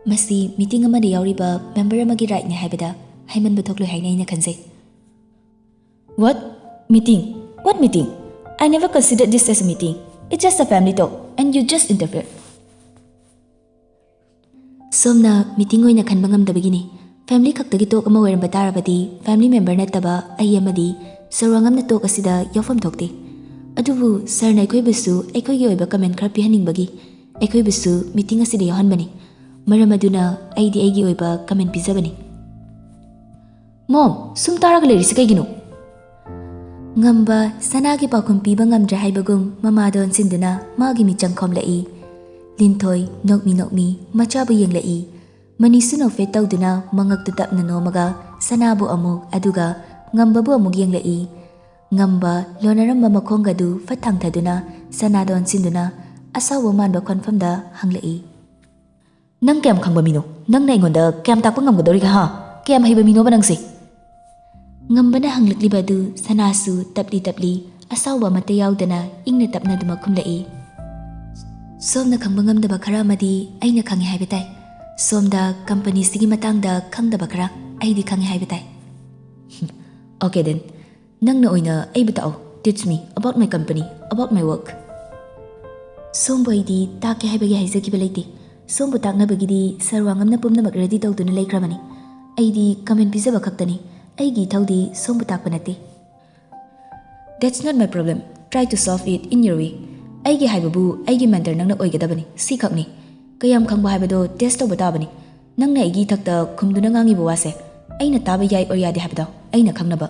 ꯃꯁꯤ meeting ꯑꯃꯗ ꯌꯥꯎꯔꯤꯕ member ꯑꯃꯒꯤ rightꯅꯤ ꯍꯥꯏꯕꯗ ꯍꯥꯏꯃꯟꯕ ꯊꯣꯛꯂꯣꯏ ꯍꯥꯏꯅ ꯑꯩꯅ ꯈꯟꯖꯩ꯫ "What? Meeting? What meeting? I never considered this as a meeting. It's just a family talk and you just interfere." "ꯁꯣꯝꯅ meeting ꯑꯣꯏꯅ ꯈꯟꯕ ꯉꯝꯗꯕꯒꯤꯅꯤ꯫ Family ꯈꯛꯇꯒꯤ talk ꯑꯃ ꯑꯣꯏꯔꯝꯕ ꯇꯥꯔꯕꯗꯤ family member ꯅꯠꯇꯕ ꯑꯩ ꯑꯃꯗꯤ ꯁꯔꯋꯥꯉꯝꯅ talk ꯑꯁꯤꯗ ꯌꯥꯎꯐꯝ ꯊꯣꯛꯇꯦ꯫ ꯑꯗꯨꯕꯨ sirꯅ ꯑꯩꯈꯣꯏꯕꯨꯁꯨ ꯑꯩꯈꯣꯏꯒꯤ ꯑꯣꯏꯕ comment ꯈꯔ ꯄꯤꯍꯟꯅꯤꯡꯕꯒꯤ ꯑꯩꯈꯣꯏꯕꯨꯁꯨ meeting ꯑꯁꯤꯗ ꯌꯥꯎꯍꯟꯕꯅꯤ꯫ ꯃꯔꯝ ꯑꯗꯨꯅ ꯑꯩꯗꯤ ꯑꯩꯒꯤ ꯑꯣꯏꯕ comment ꯄꯤꯖꯕꯅꯤ꯫" "Mom, ꯁꯨꯝ ꯇꯥꯔꯒ ꯂꯩꯔꯤꯁꯤ ꯀꯩꯒꯤꯅꯣ?" ꯉꯝꯕ ꯁꯅꯥꯒꯤ ꯄꯥꯎꯈꯨꯝ ꯄꯤꯕ ꯉꯝꯗ꯭ꯔꯦ ꯍꯥꯏꯕꯒꯨꯝ ꯃꯃꯥꯗ ꯑꯣꯟꯁꯤꯟꯗꯨꯅ ꯃꯥꯒꯤ ꯃꯤꯆꯪ ꯈꯣꯝꯂꯛꯏ꯫ ꯂꯤꯟꯊꯣꯏ ꯅꯣꯛꯃꯤ ꯅꯣꯛꯃꯤ ꯃꯆꯥꯕꯨ ꯌꯦꯡꯂꯛꯏ꯫ ꯃꯅꯤꯁꯨ ꯅꯣꯛꯐꯦꯠ ꯇꯧꯗꯨꯅ ꯃꯉꯛꯇꯨ ꯇꯞꯅ ꯅꯣꯝꯃꯒ ꯁꯅꯥꯕꯨ ꯑꯃꯨꯛ ꯑꯗꯨꯒ ꯉꯝꯕꯕꯨ ꯑꯃꯨꯛ ꯌꯦꯡꯂꯛꯏ꯫ ꯉꯝꯕ ꯂꯣꯟꯅꯔꯝꯕ ꯃꯈꯣꯡꯒꯗꯨ ꯐꯠ ꯊꯥꯡꯊꯗꯨꯅ ꯁꯅꯥꯗ ꯑꯣꯟꯁꯤꯟꯗꯨꯅ ꯑꯁꯥꯎꯕ ꯃꯥꯟꯕ ꯈꯣꯟꯐꯝꯗ ꯍꯪꯂꯛꯏ꯫ "ꯅꯪ ꯀꯌꯥꯝ ꯈꯪꯕ ꯃꯤꯅꯣ? ꯅꯪꯅ ꯑꯩꯉꯣꯟꯗ ꯀꯌꯥꯝ ꯇꯥꯛꯄ ꯉꯝꯒꯗꯧꯔꯤꯒꯦ, ꯍꯥ? ꯀꯌꯥꯝ ꯍꯩꯕ ꯃꯤꯅꯣꯕ ꯅꯪꯁꯦ?" ꯉꯝꯕꯅ ꯍꯪꯂꯛꯂꯤꯕ ꯑꯗꯨ ꯁꯅꯥꯁꯨ ꯇꯞꯂꯤ ꯇꯞꯂꯤ, ꯑꯁꯥꯎꯕ ꯑꯃꯠꯇ ꯌꯥꯎꯗꯅ ꯏꯪꯅ ꯇꯞꯅ ꯑꯗꯨꯃꯛ ꯈꯨꯝꯂꯛꯏ꯫ "ꯁꯣꯝꯅ ꯈꯪꯕ ꯉꯝꯗꯕ ꯈꯔ ꯑꯃꯗꯤ ꯑꯩꯅ ꯈꯪꯉꯦ ꯍꯥꯏꯕ ꯇꯥꯏ꯫ ꯁꯣꯝꯗ companyꯁꯤꯒꯤ ꯃꯇꯥꯡꯗ ꯈꯪꯗꯕ ꯈꯔ ꯑꯩꯗꯤ ꯈꯪꯉꯦ ꯍꯥꯏꯕ ꯇꯥꯏ꯫" "Okay then, ꯅꯪꯅ ꯑꯣꯏꯅ ꯑꯩꯕꯨ ꯇꯥꯛꯑꯣ꯫ Teach me about my company, about my work." "ꯁꯣꯝꯕꯨ ꯑꯩꯗꯤ ꯇꯥꯛꯀꯦ ꯍꯥꯏꯕꯒꯤ ꯍꯥꯏꯖꯈꯤꯕ ꯂꯩꯇꯦ꯫ ꯁꯣꯝꯕꯨ ꯇꯥꯛꯅꯕꯒꯤꯗꯤ ꯁꯔꯋꯥꯉꯝꯅ ꯄꯨꯝꯅꯃꯛ ready ꯇꯧꯗꯨꯅ ꯂꯩꯈ꯭ꯔꯕꯅꯤ꯫ ꯑꯩꯗꯤ comment ꯄꯤꯖꯕ ꯈꯛꯇꯅꯤ꯫ ꯑꯩꯒꯤ ꯏꯊꯧꯗꯤ ꯁꯣꯝꯕꯨ ꯇꯥꯛꯄ ꯅꯠꯇꯦ꯫" "That's not my problem. Try to solve it in your way." ꯑꯩꯒꯤ ꯍꯥꯏꯕꯕꯨ ꯑꯩꯒꯤ mentor ꯅꯪꯅ ꯑꯣꯏꯒꯗꯕꯅꯤ, ꯁꯤꯈꯛꯅꯤ꯫ ꯀꯌꯥꯝ ꯈꯪꯕ ꯍꯥꯏꯕꯗꯣ test ꯇꯧꯕ ꯇꯥꯕꯅꯤ꯫ ꯅꯪꯅ ꯑꯩꯒꯤ ꯏꯊꯛꯇ ꯈꯨꯝꯗꯨꯅ ꯉꯥꯡꯉꯤꯕ ꯋꯥꯁꯦ ꯑꯩꯅ ꯇꯥꯕ ꯌꯥꯏ or ꯌꯥꯗꯦ ꯍꯥꯏꯕꯗꯣ ꯑꯩꯅ ꯈꯪꯅꯕ꯫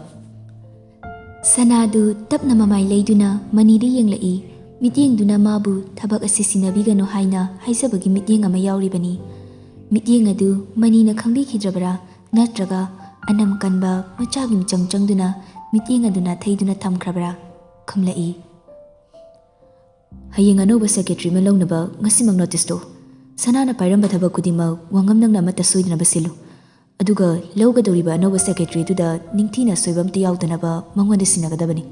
ꯁꯅꯥꯗꯨ ꯇꯞꯅ ꯃꯃꯥꯏ ꯂꯩꯗꯨꯅ ꯃꯅꯤꯗ ꯌꯦꯡꯂꯛꯏ꯫ ꯃꯤꯠꯌꯦꯡꯗꯨꯅ ꯃꯥꯕꯨ ꯊꯕꯛ ꯑꯁꯤ ꯁꯤꯟꯅꯕꯤꯒꯅꯨ ꯍꯥꯏꯅ ꯍꯥꯏꯖꯕꯒꯤ ꯃꯤꯠꯌꯦꯡ ꯑꯃ ꯌꯥꯎꯔꯤꯕꯅꯤ꯫ ꯃꯤꯠꯌꯦꯡ ꯑꯗꯨ ꯃꯅꯤꯅ ꯈꯪꯕꯤꯈꯤꯗ꯭ꯔꯕꯔꯥ, ꯅꯠꯇ꯭ꯔꯒ ꯑꯅꯝ ꯀꯟꯕ ꯃꯆꯥꯒꯤ ꯃꯤꯆꯪ ꯆꯪꯗꯨꯅ ꯃꯤꯠꯌꯦꯡ ꯑꯗꯨ ꯅꯥꯊꯩꯗꯨꯅ ꯊꯝꯈ꯭ꯔꯕꯔꯥ? ꯈꯨꯝꯂꯛꯏ, "ꯍꯌꯦꯡ ꯑꯅꯧꯕ ꯁꯦꯀ꯭ꯔꯦꯇꯔꯤ ꯑꯃ ꯂꯧꯅꯕ ꯉꯁꯤꯃꯛ ꯅꯣꯇꯤꯁ ꯇꯧ꯫ ꯁꯅꯥꯅ ꯄꯥꯏꯔꯝꯕ ꯊꯕꯛ ꯈꯨꯗꯤꯡꯃꯛ ꯋꯥꯉꯝ ꯅꯪꯅ ꯑꯃꯠꯇ ꯁꯣꯏꯗꯅꯕ ꯁꯤꯜꯂꯨ꯫ ꯑꯗꯨꯒ ꯂꯧꯒꯗꯧꯔꯤꯕ ꯑꯅꯧꯕ ꯁꯦꯀ꯭ꯔꯦꯇꯔꯤꯗꯨꯗ ꯅꯤꯡꯊꯤꯅ ꯑꯁꯣꯏꯕ ꯑꯝꯇ ꯌꯥꯎꯗꯅꯕ ꯃꯉꯣꯟꯗ ꯁꯤꯟꯅꯒꯗꯕꯅꯤ꯫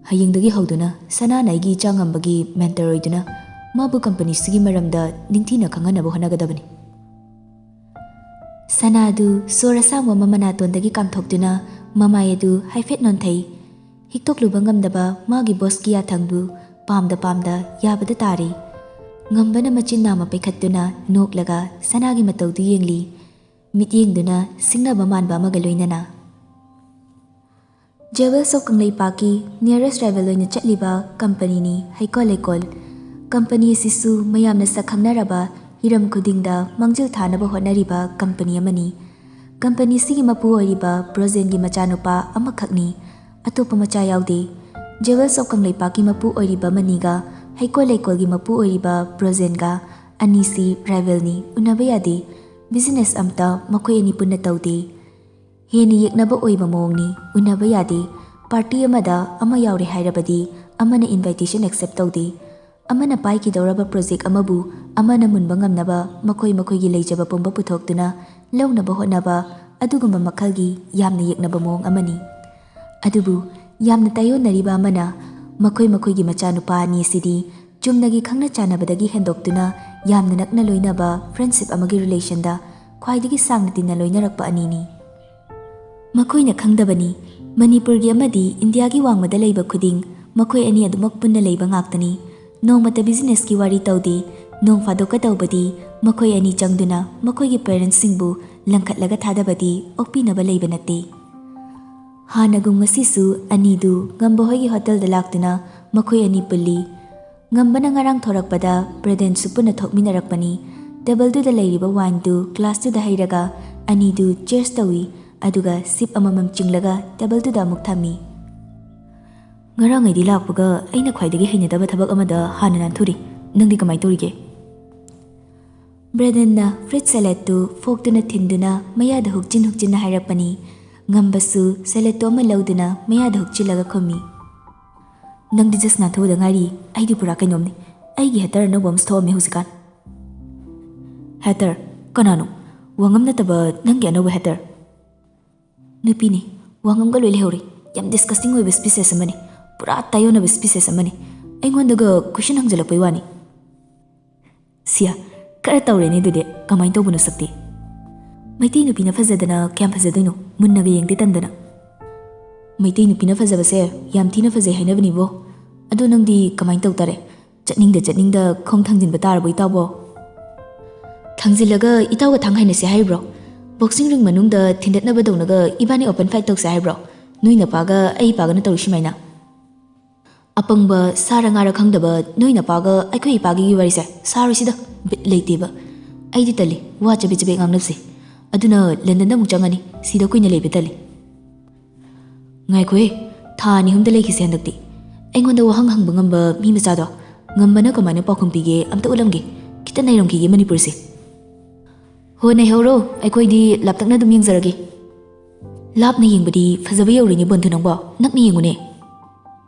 ꯍꯌꯦꯡꯗꯒꯤ ꯍꯧꯗꯨꯅ ꯁꯅꯥꯅ ꯑꯩꯒꯤ ꯏꯆꯥ ꯉꯝꯕꯒꯤ ꯃꯦꯟꯇꯔ ꯑꯣꯏꯗꯨꯅ ꯃꯥꯕꯨ ꯀꯝꯄꯅꯤꯁꯤꯒꯤ ꯃꯔꯝꯗ ꯅꯤꯡꯊꯤꯅ ꯈꯪꯍꯟꯅꯕ ꯍꯣꯠꯅꯒꯗꯕꯅꯤ꯫" ꯁꯅꯥꯗꯨ ꯁꯣꯔ ꯑꯁꯥꯡꯕ ꯑꯃ ꯃꯅꯥꯇꯣꯟꯗꯒꯤ ꯀꯥꯝꯊꯣꯛꯇꯨꯅ ꯃꯃꯥꯏ ꯑꯗꯨ ꯍꯥꯏꯐꯦꯠ ꯅꯣꯟꯊꯩ꯫ ꯍꯤꯛꯇꯣꯛꯂꯨꯕ ꯉꯝꯗꯕ ꯃꯥꯒꯤ ꯕꯣꯁꯀꯤ ꯌꯥꯊꯪꯗꯨ ꯄꯥꯝꯗ ꯄꯥꯝꯗ ꯌꯥꯕꯗ ꯇꯥꯔꯤ꯫ ꯉꯝꯕꯅ ꯃꯆꯤꯟ ꯅꯥꯝꯃ ꯄꯩꯈꯠꯇꯨꯅ ꯅꯣꯛꯂꯒ ꯁꯅꯥꯒꯤ ꯃꯇꯧꯗꯨ ꯌꯦꯡꯂꯤ꯫ ꯃꯤꯠꯌꯦꯡꯗꯨꯅ ꯁꯤꯡꯅꯕ ꯃꯥꯟꯕ ꯑꯃꯒ ꯂꯣꯏꯅꯅ꯫ Jewels of ꯀꯪꯂꯩꯄꯥꯛꯀꯤ nearest rival ꯑꯣꯏꯅ ꯆꯠꯂꯤꯕ ꯀꯝꯄꯅꯤꯅꯤ ꯍꯩꯀꯣꯜ ꯂꯩꯀꯣꯜ꯫ ꯀꯝꯄꯅꯤ ꯑꯁꯤꯁꯨ ꯃꯌꯥꯝꯅ ꯁꯛ ꯈꯪꯅꯔꯕ, ꯍꯤꯔꯝ ꯈꯨꯗꯤꯡꯗ ꯃꯥꯡꯖꯤꯜ ꯊꯥꯅꯕ ꯍꯣꯠꯅꯔꯤꯕ ꯀꯝꯄꯅꯤ ꯑꯃꯅꯤ꯫ ꯀꯝꯄꯅꯤ ꯑꯁꯤꯒꯤ ꯃꯄꯨ ꯑꯣꯏꯔꯤꯕ ꯕ꯭ꯔꯣꯖꯦꯟꯒꯤ ꯃꯆꯥꯅꯨꯄꯥ ꯑꯃꯈꯛꯅꯤ꯫ ꯑꯇꯣꯞꯄ ꯃꯆꯥ ꯌꯥꯎꯗꯦ꯫ Jewels of ꯀꯪꯂꯩꯄꯥꯛꯀꯤ ꯃꯄꯨ ꯑꯣꯏꯔꯤꯕ ꯃꯅꯤꯒ ꯍꯩꯀꯣꯜ ꯂꯩꯀꯣꯜꯒꯤ ꯃꯄꯨ ꯑꯣꯏꯔꯤꯕ ꯕ꯭ꯔꯣꯖꯦꯟꯒ ꯑꯅꯤꯁꯤ rivalꯅꯤ, ꯎꯅꯕ ꯌꯥꯗꯦ꯫ Business ꯑꯝꯇ ꯃꯈꯣꯏ ꯑꯅꯤ ꯄꯨꯟꯅ ꯇꯧꯗꯦ꯫ ꯍꯦꯟꯅ ꯌꯦꯛꯅꯕ ꯑꯣꯏꯕ ꯃꯑꯣꯡꯅꯤ, ꯎꯅꯕ ꯌꯥꯗꯦ꯫ Party ꯑꯃꯗ ꯑꯃ ꯌꯥꯎꯔꯦ ꯍꯥꯏꯔꯕꯗꯤ ꯑꯃꯅ invitation accept ꯇꯧꯗꯦ꯫ ꯑꯃꯅ ꯄꯥꯏꯈꯤꯗꯧꯔꯕ project ꯑꯃꯕꯨ ꯑꯃꯅ ꯃꯨꯟꯕ ꯉꯝꯅꯕ ꯃꯈꯣꯏ ꯃꯈꯣꯏꯒꯤ ꯂꯩꯖꯕ ꯄꯨꯝꯕ ꯄꯨꯊꯣꯛꯇꯨꯅ ꯂꯧꯅꯕ ꯍꯣꯠꯅꯕ, ꯑꯗꯨꯒꯨꯝꯕ ꯃꯈꯜꯒꯤ ꯌꯥꯝꯅ ꯌꯦꯛꯅꯕ ꯃꯑꯣꯡ ꯑꯃꯅꯤ꯫ ꯑꯗꯨꯕꯨ ꯌꯥꯝꯅ ꯇꯥꯏꯑꯣꯟꯅꯔꯤꯕ ꯑꯃꯅ, ꯃꯈꯣꯏ ꯃꯈꯣꯏꯒꯤ ꯃꯆꯥꯅꯨꯄꯥ ꯑꯅꯤ ꯑꯁꯤꯗꯤ ꯆꯨꯝꯅꯒꯤ ꯈꯪꯅ ꯆꯥꯟꯅꯕꯗꯒꯤ ꯍꯦꯟꯗꯣꯛꯇꯨꯅ ꯌꯥꯝꯅ ꯅꯛꯅ ꯂꯣꯏꯅꯕ friendship ꯑꯃꯒꯤ relationꯗ ꯈ꯭ꯋꯥꯏꯗꯒꯤ ꯁꯥꯡꯅ ꯇꯤꯟꯅ ꯂꯣꯏꯅꯔꯛꯄ ꯑꯅꯤꯅꯤ꯫ ꯃꯈꯣꯏꯅ ꯈꯪꯗꯕꯅꯤ, ꯃꯅꯤꯄꯨꯔꯒꯤ ꯑꯃꯗꯤ ꯏꯟꯗꯤꯌꯥꯒꯤ ꯋꯥꯡꯃꯗ ꯂꯩꯕ ꯈꯨꯗꯤꯡ ꯃꯈꯣꯏ ꯑꯅꯤ ꯑꯗꯨꯃꯛ ꯄꯨꯟꯅ ꯂꯩꯕ ꯉꯥꯛꯇꯅꯤ꯫ ꯅꯣꯡꯃꯇ businessꯀꯤ ꯋꯥꯔꯤ ꯇꯧꯗꯦ꯫ ꯅꯣꯡ ꯐꯥꯗꯣꯛꯀ ꯇꯧꯕꯗꯤ ꯃꯈꯣꯏ ꯑꯅꯤ ꯆꯪꯗꯨꯅ ꯃꯈꯣꯏꯒꯤ parentsꯁꯤꯡꯕꯨ ꯂꯪꯈꯠꯂꯒ ꯊꯥꯗꯕꯗꯤ ꯑꯣꯛꯄꯤꯅꯕ ꯂꯩꯕ ꯅꯠꯇꯦ꯫ ꯍꯥꯟꯅꯒꯨꯝ ꯉꯁꯤꯁꯨ ꯑꯅꯤꯗꯨ ꯉꯝꯕ ꯍꯣꯏꯒꯤ hotelꯗ ꯂꯥꯛꯇꯨꯅ ꯃꯈꯣꯏ ꯑꯅꯤ ꯄꯨꯜꯂꯤ꯫ ꯉꯝꯕꯅ ꯉꯔꯥꯡ ꯊꯣꯔꯛꯄꯗ ꯕ꯭ꯔꯗꯦꯟꯁꯨ ꯄꯨꯟꯅ ꯊꯣꯛꯃꯤꯟꯅꯔꯛꯄꯅꯤ꯫ Tableꯗꯨꯗ ꯂꯩꯔꯤꯕ wineꯗꯨ glassꯇꯨꯗ ꯍꯩꯔꯒ ꯑꯅꯤꯗꯨ cheers ꯇꯧꯏ, ꯑꯗꯨꯒ sip ꯑꯃꯃꯝ ꯆꯤꯡꯂꯒ tableꯗꯨꯗ ꯑꯃꯨꯛ ꯊꯝꯃꯤ꯫ ꯉꯔꯥꯡꯉꯩꯗꯤ ꯂꯥꯛꯄꯒ ꯑꯩꯅ ꯈ꯭ꯋꯥꯏꯗꯒꯤ ꯍꯩꯅꯗꯕ ꯊꯕꯛ ꯑꯃꯗ ꯍꯥꯟꯅ ꯅꯥꯟꯊꯨꯔꯤ꯫ ꯅꯪꯗꯤ ꯀꯃꯥꯏꯅ ꯇꯧꯔꯤꯒꯦ? ꯕ꯭ꯔꯦꯗꯟꯅ ꯐ꯭ꯔꯨꯏꯠ ꯁꯦꯂꯦꯠꯇꯨ ꯐꯣꯔꯛꯇꯨꯅ ꯊꯤꯟꯗꯨꯅ ꯃꯌꯥꯗ ꯍꯨꯛꯆꯤꯟ ꯍꯨꯛꯆꯤꯟꯅ ꯍꯥꯏꯔꯛꯄꯅꯤ꯫ ꯉꯝꯕꯁꯨ ꯁꯦꯂꯦꯠꯇꯨ ꯑꯃ ꯂꯧꯗꯨꯅ ꯃꯌꯥꯗ ꯍꯨꯛꯆꯤꯜꯂꯒ ꯈꯨꯝꯃꯤ꯫ ꯅꯪꯗꯤ ꯖꯁ ꯅꯥꯟꯊꯣꯛꯎꯗ ꯉꯥꯏꯔꯤ꯫ ꯑꯩꯗꯤ ꯄꯨꯔꯥ ꯀꯩꯅꯣꯝꯅꯤ꯫ ꯑꯩꯒꯤ ꯍꯦꯇꯔ ꯑꯅꯧꯕ ꯑꯃꯁꯨ ꯊꯣꯛꯑꯝꯃꯦ ꯍꯧꯖꯤꯛꯀꯥꯟ꯫ ꯍꯦꯇꯔ? ꯀꯅꯥꯅꯣ? ꯋꯥꯉꯝ ꯅꯠꯇꯕ ꯅꯪꯒꯤ ꯑꯅꯧꯕ ꯍꯦꯇꯔ? ꯅꯨꯄꯤꯅꯤ꯫ ꯋꯥꯉꯝꯒ ꯂꯣꯏ ꯂꯩꯍꯧꯔꯦ꯫ ꯌꯥꯝ ꯗꯤꯁꯀꯁꯇꯤꯡ ꯑꯣꯏꯕ ꯁ꯭ꯄꯤꯁꯦꯁ ꯑꯃꯅꯤ꯫ ꯄꯨꯔꯥ ꯇꯥꯏꯌꯣꯟꯅꯕ ꯁ꯭ꯄꯤꯁꯦꯁ ꯑꯃꯅꯤ꯫ ꯑꯩꯉꯣꯟꯗꯒ ꯀꯣꯏꯁꯟ ꯍꯪꯖꯜꯂꯛꯄꯩ ꯋꯥꯅꯤ꯫ ꯁꯤꯌꯥ, ꯈꯔ ꯇꯧꯔꯦꯅꯦ ꯑꯗꯨꯗꯤ꯫ ꯀꯃꯥꯏꯅ ꯇꯧꯕꯅꯣ ꯁꯛꯇꯤ? ꯃꯩꯇꯩ ꯅꯨꯄꯤꯅ ꯐꯖꯗꯅ ꯀꯌꯥꯝ ꯐꯖꯗꯣꯏꯅꯣ? ꯃꯨꯟꯅꯒ ꯌꯦꯡꯗꯦ ꯇꯟꯗꯅ꯫ ꯃꯩꯇꯩ ꯅꯨꯄꯤꯅ ꯐꯖꯕꯁꯦ ꯌꯥꯝ ꯊꯤꯅ ꯐꯖꯩ ꯍꯥꯏꯅꯕꯅꯤꯕꯣ꯫ ꯑꯗꯣ ꯅꯪꯗꯤ ꯀꯃꯥꯏꯅ ꯇꯧ ꯇꯥꯔꯦ? ꯆꯠꯅꯤꯡꯗ ꯆꯠꯅꯤꯡꯗ ꯈꯣꯡ ꯊꯥꯡꯖꯤꯟꯕ ꯇꯥꯔꯕꯣ ꯏꯇꯥꯎꯕꯣ? ꯊꯥꯡꯖꯤꯜꯂꯒ ꯏꯇꯥꯎꯒ ꯊꯥꯡ ꯍꯥꯏꯅꯁꯦ ꯍꯥꯏꯔꯤꯕ꯭ꯔꯣ? ꯕꯣꯛꯁꯤꯡ ꯔꯤꯡ ꯃꯅꯨꯡꯗ ꯊꯤꯟꯗꯠꯅꯕꯗꯧꯅꯒ ꯏꯕꯥꯅꯤ ꯑꯣꯄꯟ ꯐꯥꯏꯠ ꯇꯧꯁꯦ ꯍꯥꯏꯕ꯭ꯔꯣ? ꯅꯣꯏ ꯅꯄꯥꯒ ꯑꯩ ꯏꯄꯥꯒꯅ ꯇꯧꯔꯤ ꯁꯨꯃꯥꯏꯅ? ꯑꯄꯪꯕ ꯁꯥꯔ ꯉꯥꯔ ꯈꯪꯗꯕ ꯅꯣꯏ ꯅꯄꯥꯒ ꯑꯩꯈꯣꯏ ꯏꯄꯥꯒꯤ ꯋꯥꯔꯤꯁꯦ ꯁꯥꯔꯣꯏꯁꯤꯗ꯫ ꯕꯤꯠ ꯂꯩꯇꯦꯕ꯫ ꯑꯩꯗꯤ ꯇꯜꯂꯤ ꯋꯥ ꯆꯕꯦꯠ ꯆꯕꯦꯠ ꯉꯥꯡꯅꯕꯁꯦ꯫ ꯑꯗꯨꯅ ꯂꯟꯗꯟꯗ ꯑꯃꯨꯛ ꯆꯪꯉꯅꯤ꯫ ꯁꯤꯗ ꯀꯨꯏꯅ ꯂꯩꯕ ꯇꯜꯂꯤ꯫ ꯉꯥꯏꯈꯣꯍꯦ, ꯊꯥ ꯑꯅꯤ ꯑꯍꯨꯝꯗ ꯂꯩꯈꯤꯁꯦ ꯍꯟꯗꯛꯇꯤ꯫ ꯑꯩꯉꯣꯟꯗ ꯋꯥꯍꯪ ꯍꯪꯕ ꯉꯝꯕ ꯃꯤ ꯃꯆꯥꯗꯣ꯫ ꯉꯝꯕꯅ ꯀꯃꯥꯏꯅ ꯄꯥꯎꯈꯨꯝ ꯄꯤꯒꯦ ꯑꯝꯇ ꯎꯠꯂꯝꯒꯦ꯫ ꯈꯤꯇ ꯅꯩꯔꯝꯈꯤꯒꯦ ꯃꯅꯤꯄꯨꯔꯁꯦ꯫ ꯍꯣ, ꯅꯩꯍꯧꯔꯣ, ꯑꯩꯈꯣꯏꯗꯤ ꯂꯥꯞꯇꯛꯅ ꯑꯗꯨꯝ ꯌꯦꯡꯖꯔꯒꯦ꯫ ꯂꯥꯞꯅ ꯌꯦꯡꯕꯗꯤ ꯐꯖꯕ ꯌꯧꯔꯤꯅꯦ ꯕꯣꯟꯙꯨ ꯅꯪꯕꯣ, ꯅꯛꯅ ꯌꯦꯡꯉꯨꯅꯦ꯫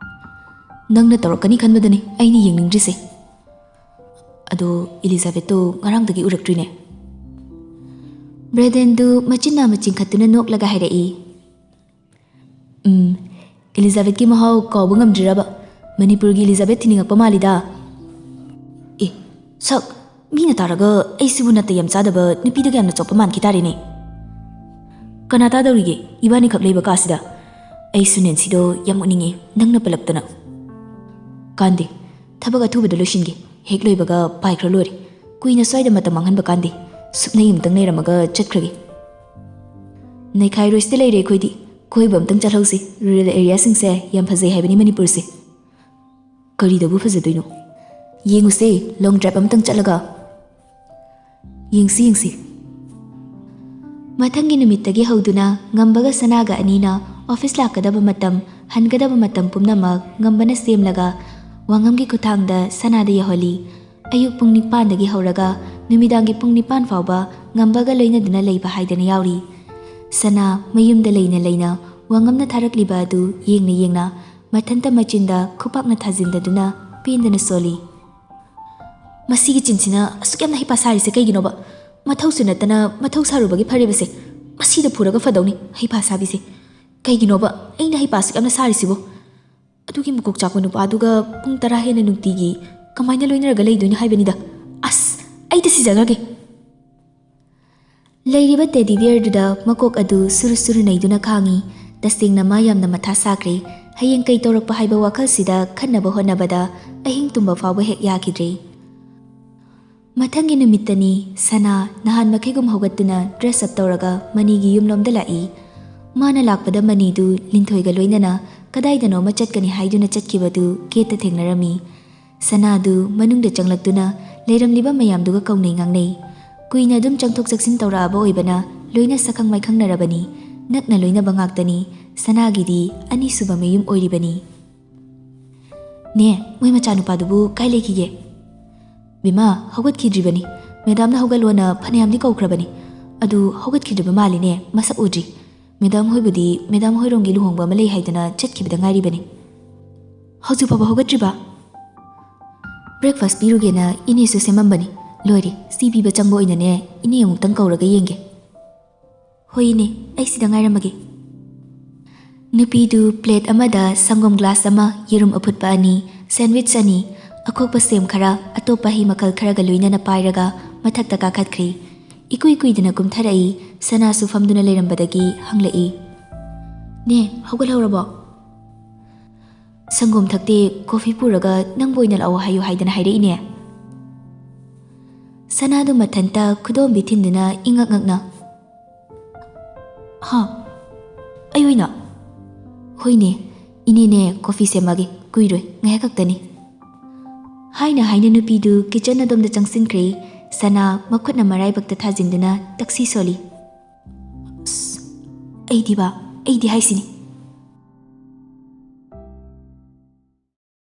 ꯅꯪꯅ ꯇꯧꯔꯛꯀꯅꯤ ꯈꯟꯕꯗꯅꯤ ꯑꯩꯅ ꯌꯦꯡꯅꯤꯡꯗ꯭ꯔꯤꯁꯦ꯫ ꯑꯗꯣ ꯏꯂꯤꯖꯥꯕꯦꯠꯇꯣ ꯉꯔꯥꯡꯗꯒꯤ ꯎꯔꯛꯇ꯭ꯔꯤꯅꯦ꯫ ꯕ꯭ꯔꯦꯗꯦꯟꯗꯨ ꯃꯆꯤꯟꯅ ꯑꯃ ꯆꯤꯡꯈꯠꯇꯨꯅ ꯅꯣꯛꯂꯒ ꯍꯥꯏꯔꯛꯏ꯫ ꯎꯝ, ꯏꯂꯤꯖꯥꯕꯦꯠꯀꯤ ꯃꯍꯥꯎ ꯀꯥꯎꯕ ꯉꯝꯗ꯭ꯔꯤꯔꯕ? ꯃꯅꯤꯄꯨꯔꯒꯤ ꯏꯂꯤꯖꯥꯕꯦꯠ ꯊꯤꯅꯤꯡꯉꯛꯄ ꯃꯥꯜꯂꯤꯗ꯫ ꯑꯦ, ꯁꯛ, ꯃꯤꯅ ꯇꯥꯔꯒ ꯑꯩꯁꯤꯕꯨ ꯅꯥꯇꯩ ꯌꯥꯝ ꯆꯥꯗꯕ ꯅꯨꯄꯤꯗꯒ ꯌꯥꯝꯅ ꯆꯣꯞꯄ ꯃꯥꯟꯈꯤ ꯇꯥꯔꯦꯅꯦ꯫ ꯀꯅꯥ ꯇꯥꯗꯧꯔꯤꯒꯦ ꯏꯕꯥꯅꯤꯈꯛ ꯂꯩꯕ ꯀꯥꯁꯤꯗ? ꯑꯩꯁꯨ ꯅꯦꯟꯁꯤꯗꯣ ꯌꯥꯝ ꯎꯠꯅꯤꯡꯉꯤ ꯅꯪꯅ ꯄꯜꯂꯛꯇꯅ꯫ ꯀꯥꯟꯗꯦ, ꯊꯕꯛ ꯑꯊꯨꯕꯗ ꯂꯣꯏꯁꯤꯟꯒꯦ꯫ ꯍꯦꯛ ꯂꯣꯏꯕꯒ ꯄꯥꯏꯈ꯭ꯔ ꯂꯣꯏꯔꯦ꯫ ꯀꯨꯏꯅ ꯁ꯭ꯋꯥꯏꯗ ꯃꯇꯝ ꯃꯥꯡꯍꯟꯕ ꯀꯥꯟꯗꯦ꯫ ꯁꯨꯞꯅꯩ ꯑꯃꯨꯛꯇꯪ ꯂꯩꯔꯝꯃꯒ ꯆꯠꯈ꯭ꯔꯒꯦ꯫ ꯅꯩꯈꯥꯏꯔꯣꯏꯁꯤꯗ ꯂꯩꯔꯦ ꯑꯩꯈꯣꯏꯗꯤ꯫ ꯀꯣꯏꯕ ꯑꯝꯇꯪ ꯆꯠꯍꯧꯁꯤ꯫ ꯔꯨꯔꯦꯜ ꯑꯦꯔꯤꯌꯥꯁꯤꯡꯁꯦ ꯌꯥꯝ ꯐꯖꯩ ꯍꯥꯏꯕꯅꯤ ꯃꯅꯤꯄꯨꯔꯁꯦ꯫ ꯀꯔꯤꯗꯕꯨ ꯐꯖꯗꯣꯏꯅꯣ? ꯌꯦꯡꯉꯨꯁꯦ, ꯂꯣꯡ ꯗ꯭ꯔꯥꯏꯚ ꯑꯃꯇꯪ ꯆꯠꯂꯒ꯫ ꯌꯦꯡꯁꯤ, ꯌꯦꯡꯁꯤ꯫ ꯃꯊꯪꯒꯤ ꯅꯨꯃꯤꯠꯇꯒꯤ ꯍꯧꯗꯨꯅ ꯉꯝꯕꯒ ꯁꯅꯥꯒ ꯑꯅꯤꯅ ꯑꯣꯐꯤꯁ ꯂꯥꯛꯀꯗꯕ ꯃꯇꯝ, ꯍꯟꯒꯗꯕ ꯃꯇꯝ ꯄꯨꯝꯅꯃꯛ ꯉꯝꯕꯅ ꯁꯦꯝꯂꯒ ꯋꯥꯉꯝꯒꯤ ꯈꯨꯠꯊꯥꯡꯗ ꯁꯅꯥꯗ ꯌꯧꯍꯜꯂꯤ꯫ ꯑꯌꯨꯛ ꯄꯨꯡ ꯅꯤꯄꯥꯟꯗꯒꯤ ꯍꯧꯔꯒ ꯅꯨꯃꯤꯗꯥꯡꯒꯤ ꯄꯨꯡ ꯅꯤꯄꯥꯟ ꯐꯥꯎꯕ ꯉꯝꯕꯒ ꯂꯣꯏꯅꯗꯨꯅ ꯂꯩꯕ ꯍꯥꯏꯗꯅ ꯌꯥꯎꯔꯤ꯫ ꯁꯅꯥ ꯃꯌꯨꯝꯗ ꯂꯩꯅ ꯂꯩꯅ ꯋꯥꯉꯝꯅ ꯊꯥꯔꯛꯂꯤꯕ ꯑꯗꯨ ꯌꯦꯡꯅ ꯌꯦꯡꯅ ꯃꯊꯟꯇ ꯃꯆꯤꯟꯗ ꯈꯨꯄꯥꯛꯅ ꯊꯥꯖꯤꯟꯗꯗꯨꯅ ꯄꯦꯟꯗꯅ ꯁꯣꯜꯂꯤ꯫ "ꯃꯁꯤꯒꯤ ꯆꯤꯟꯁꯤꯅ ꯑꯁꯨꯛ ꯌꯥꯝꯅ ꯍꯩꯄꯥ ꯁꯥꯔꯤꯁꯦ ꯀꯩꯒꯤꯅꯣꯕ? ꯃꯊꯧꯁꯨ ꯅꯠꯇꯅ ꯃꯊꯧ ꯁꯥꯔꯨꯕꯒꯤ ꯐꯔꯤꯕꯁꯦ꯫ ꯃꯁꯤꯗ ꯐꯨꯔꯒ ꯐꯗꯧꯅꯤ, ꯍꯩꯄꯥ ꯁꯥꯕꯤꯁꯦ꯫ ꯀꯩꯒꯤꯅꯣꯕ ꯑꯩꯅ ꯍꯩꯄꯥ ꯑꯁꯨꯛ ꯌꯥꯝꯅ ꯁꯥꯔꯤꯁꯤꯕꯣ? ꯑꯗꯨꯒꯤ ꯃꯀꯣꯛ ꯆꯥꯛꯄ ꯅꯨꯄꯥꯗꯨꯒ ꯄꯨꯡ ꯇꯔꯥ ꯍꯦꯟꯅ ꯅꯨꯡꯇꯤꯒꯤ ꯀꯃꯥꯏꯅ ꯂꯣꯏꯅꯔꯒ ꯂꯩꯗꯣꯏꯅꯣ ꯍꯥꯏꯕꯅꯤꯗ꯫ ꯑꯁ, ꯑꯩꯗ ꯁꯤꯖꯈ꯭ꯔꯒꯦ!" ꯂꯩꯔꯤꯕ ꯇꯦꯗꯤ ꯕꯤꯌꯔꯗꯨꯗ ꯃꯀꯣꯛ ꯑꯗꯨ ꯁꯨꯔꯨ ꯁꯨꯔꯨ ꯅꯩꯗꯨꯅ ꯈꯥꯡꯉꯤ꯫ ꯇꯁꯦꯡꯅ ꯃꯥ ꯌꯥꯝꯅ ꯃꯊꯥ ꯁꯥꯈ꯭ꯔꯦ꯫ ꯍꯌꯦꯡ ꯀꯩ ꯇꯧꯔꯛꯄ ꯍꯥꯏꯕ ꯋꯥꯈꯜꯁꯤꯗ ꯈꯟꯅꯕ ꯍꯣꯠꯅꯕꯗ ꯑꯍꯤꯡ ꯇꯨꯝꯕ ꯐꯥꯎꯕ ꯍꯦꯛ ꯌꯥꯈꯤꯗ꯭ꯔꯦ꯫ ꯃꯊꯪꯒꯤ ꯅꯨꯃꯤꯠꯇꯅꯤ, ꯁꯅꯥ ꯅꯍꯥꯟ ꯃꯈꯩꯒꯨꯝ ꯍꯧꯒꯠꯇꯨꯅ ꯗ꯭ꯔꯦꯁ ꯑꯞ ꯇꯧꯔꯒ ꯃꯅꯤꯒꯤ ꯌꯨꯝꯂꯣꯝꯗ ꯂꯥꯛꯏ꯫ ꯃꯥꯅ ꯂꯥꯛꯄꯗ ꯃꯅꯤꯗꯨ ꯂꯤꯟꯊꯣꯏꯒ ꯂꯣꯏꯅꯅ ꯀꯗꯥꯏꯗꯅꯣꯃ ꯆꯠꯀꯅꯤ ꯍꯥꯏꯗꯨꯅ ꯆꯠꯈꯤꯕꯗꯨ ꯒꯦꯠꯇ ꯊꯦꯡꯅꯔꯝꯃꯤ꯫ ꯁꯅꯥꯗꯨ ꯃꯅꯨꯡꯗ ꯆꯪꯂꯛꯇꯨꯅ ꯂꯩꯔꯝꯂꯤꯕ ꯃꯌꯥꯝꯗꯨꯒ ꯀꯧꯅꯩ ꯉꯥꯡꯅꯩ꯫ ꯀꯨꯏꯅ ꯑꯗꯨꯝ ꯆꯪꯊꯣꯛ ꯆꯪꯁꯤꯟ ꯇꯧꯔꯛꯑꯕ ꯑꯣꯏꯕꯅ ꯂꯣꯏꯅ ꯁꯛꯈꯪ ꯃꯥꯏꯈꯪꯅꯔꯕꯅꯤ꯫ ꯅꯛꯅ ꯂꯣꯏꯅꯕ ꯉꯥꯛꯇꯅꯤ꯫ ꯁꯅꯥꯒꯤꯗꯤ ꯑꯅꯤꯁꯨꯕ ꯃꯌꯨꯝ ꯑꯣꯏꯔꯤꯕꯅꯤ꯫ "ꯅꯦ, ꯃꯣꯏ ꯃꯆꯥꯅꯨꯄꯥꯗꯨꯕꯨ ꯀꯥꯏ ꯂꯩꯈꯤꯒꯦ?" "ꯕꯦꯝꯃ, ꯍꯧꯒꯠꯈꯤꯗ꯭ꯔꯤꯕꯅꯤ꯫ ꯃꯦꯗꯥꯝꯅ ꯍꯧꯒꯠꯂꯣꯅ ꯐꯅꯌꯥꯝꯗꯤ ꯀꯧꯈ꯭ꯔꯕꯅꯤ꯫ ꯑꯗꯨ ꯍꯧꯒꯠꯈꯤꯗ꯭ꯔꯤꯕ ꯃꯥꯜꯂꯤꯅꯦ, ꯃꯁꯛ ꯎꯗ꯭ꯔꯤ꯫ ꯃꯦꯗꯥꯝ ꯍꯣꯏꯕꯨꯗꯤ ꯃꯦꯗꯥꯝ ꯍꯣꯏꯔꯣꯝꯒꯤ ꯂꯨꯍꯣꯡꯕ ꯑꯃ ꯂꯩ ꯍꯥꯏꯗꯅ ꯆꯠꯈꯤꯕꯗ ꯉꯥꯏꯔꯤꯕꯅꯤ꯫" "ꯍꯧꯖꯤꯛ ꯐꯥꯎꯕ ꯍꯧꯒꯠꯇ꯭ꯔꯤꯕ?" "ꯕ꯭ꯔꯦꯛꯐꯥꯁ ꯄꯤꯔꯨꯒꯦꯅ ꯏꯅꯦꯁꯨ ꯁꯦꯝꯃꯝꯕꯅꯤ꯫ ꯂꯣꯏꯔꯦ, ꯁꯤ ꯄꯤꯕ ꯆꯪꯕ ꯑꯣꯏꯅꯅꯦ ꯏꯅꯦ ꯑꯃꯨꯛꯇꯪ ꯀꯧꯔꯒ ꯌꯦꯡꯒꯦ꯫" "ꯍꯣꯏ ꯏꯅꯦ, ꯑꯩ ꯁꯤꯗ ꯉꯥꯏꯔꯝꯃꯒꯦ꯫" ꯅꯨꯄꯤꯗꯨ ꯄ꯭ꯂꯦꯠ ꯑꯃꯗ ꯁꯪꯒꯣꯝ ꯒ꯭ꯂꯥꯁ ꯑꯃ, ꯌꯦꯔꯨꯝ ꯑꯐꯨꯠꯄ ꯑꯅꯤ, ꯁꯦꯟꯋꯤꯆ ꯑꯅꯤ, ꯑꯈꯣꯛꯄ ꯁꯦꯝ ꯈꯔ, ꯑꯇꯣꯞꯄ ꯍꯩ ꯃꯈꯜ ꯈꯔꯒ ꯂꯣꯏꯅꯅ ꯄꯥꯏꯔꯒ ꯃꯊꯛꯇ ꯀꯥꯈꯠꯈ꯭ꯔꯦ꯫ ꯏꯀꯨꯏ ꯀꯨꯏꯗꯅ ꯀꯨꯝꯊꯔꯛꯏ꯫ ꯁꯅꯥꯁꯨ ꯐꯝꯗꯨꯅ ꯂꯩꯔꯝꯕꯗꯒꯤ ꯍꯪꯂꯛꯏ, "ꯅꯦ, ꯍꯧꯒꯠꯍꯧꯔꯕꯣ?" "ꯁꯪꯒꯣꯝ ꯊꯛꯇꯦ, ꯀꯣꯐꯤ ꯄꯨꯔꯒ ꯅꯪꯕꯨ ꯑꯣꯏꯅ ꯂꯥꯛꯑꯣ ꯍꯥꯏꯌꯨ ꯍꯥꯏꯗꯅ ꯍꯥꯏꯔꯛꯏꯅꯦ꯫" ꯁꯅꯥꯗꯨ ꯃꯊꯟꯇ ꯈꯨꯗꯣꯝꯕꯤ ꯊꯤꯟꯗꯨꯅ ꯏꯉꯛ ꯉꯛꯅ, "ꯍꯥ? ꯑꯩ ꯑꯣꯏꯅ?" "ꯍꯣꯏꯅꯦ, ꯏꯅꯦꯅꯦ, ꯀꯣꯐꯤ ꯁꯦꯝꯃꯒꯦ, ꯀꯨꯏꯔꯣꯏ, ꯉꯥꯏꯍꯥꯛ ꯈꯛꯇꯅꯤ꯫" ꯍꯥꯏꯅ ꯍꯥꯏꯅ ꯅꯨꯄꯤꯗꯨ ꯀꯤꯆꯟ ꯑꯗꯣꯝꯗ ꯆꯪꯁꯤꯟꯈ꯭ꯔꯦ꯫ ꯁꯅꯥ ꯃꯈꯨꯠꯅ ꯃꯔꯥꯏꯕꯛꯇ ꯊꯥꯖꯤꯟꯗꯨꯅ ꯇꯛꯁꯤ ꯁꯣꯜꯂꯤ꯫ "ꯑꯁ, ꯑꯩꯗꯤꯕ, ꯑꯩꯗꯤ ꯍꯥꯏꯁꯤꯅꯤ,